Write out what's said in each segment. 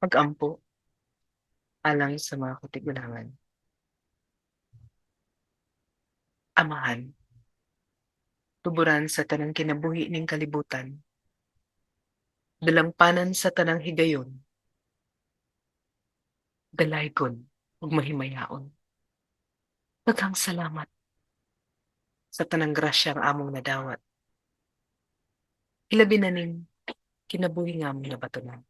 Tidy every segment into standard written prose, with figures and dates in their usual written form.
Pag-ampo alang sa mga katigulangan. Amahan, tuburan sa tanang kinabuhi ning kalibutan, dalangpanan sa tanang higayon, dalaygon ug mahimayaon. Daghang salamat sa tanang grasyang among nadawat. Hilabi na ning kinabuhi nga among nabatunan.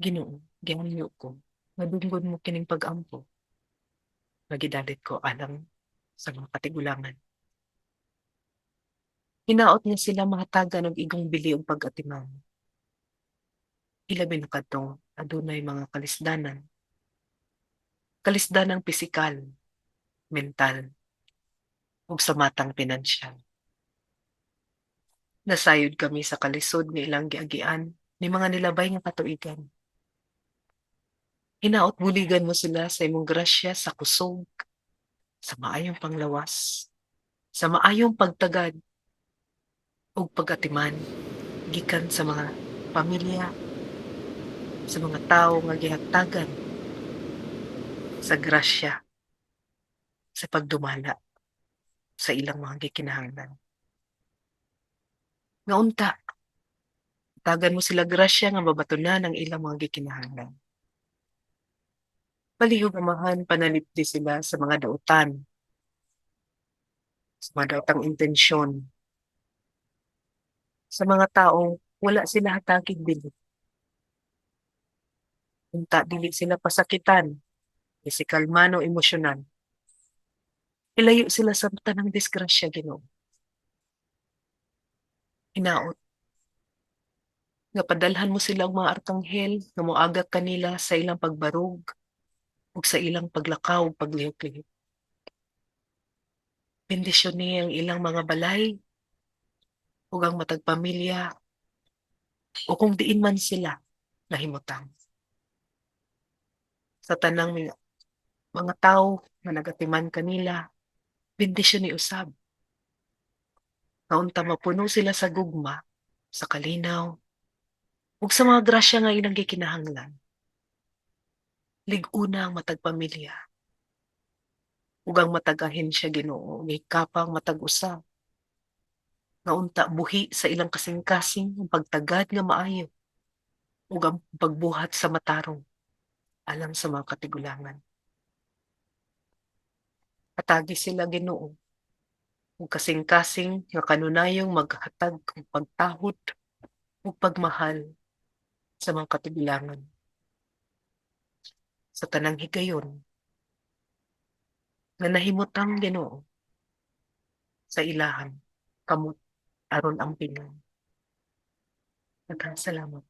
Ginoo, gihangyo ko nga dunggon mo kining pag-ampo nga gidalit ko alang sa mga katigulangan. Hinaot nga sila mahatagan og igong bili ug pag-atiman. Hilabi na kadtong adunay mga kalisdanan. Kalisdanang pisikal, mental, ug sa matang pinansyal. Nasayod kami sa kalisod nga ilang giagian ni mga nilabay nga katuigan. Hinaot buligan mo sila sa imong grasya sa kusog, sa maayong panglawas, sa maayong pagtagad ug pag-atiman gikan sa mga pamilya, sa mga tawo nga gihatagan sa grasya sa pagdumala sa ilang mga gikinahanglan. Nga unta, hatagan mo sila grasya nga mabatunan ang ilang mga gikinahanglan. Palihog, Amahan, panalipdi sila sa mga dautan, sa mga daotang intensyon, sa mga taong wala sila hatagig bili. Unta dili sila pasakitan, pisikal man o emosyonal. Ilayo sila sa tanang disgrasya, Ginoo. Hinaot nga padalhan mo sila og mga arkanghel nga moagak kanila sa ilang pagbarog ug sa ilang paglakaw ug paglihok-lihok. Bendisyoni ang ilang mga balay ug ang matag pamilya o kung diin man sila nahimutang. Sa tanang mga tawo nga nagatiman kanila, bendisyoni usab. Nga unta mapuno sila sa gugma, sa kalinaw, ug sa mga grasya nga ilang gikinahanglan. Lig-una ang matag pamilya ug ang matag ahensya, Ginoo, gihikapang matag usa nga unta buhi sa ilang kasing-kasing ang pagtagad nga maayo ug ang pagbuhat sa matarong alang sa mga katigulangan. Hatagi sila, Ginoo, ug kasing-kasing nga kanunayong maghatag og pagtahod ug pagmahal sa mga katigulangan. Sa tanang higayon nga nahimutang, Ginoo, sa ilahang kamot aron ampingan. Daghang salamat.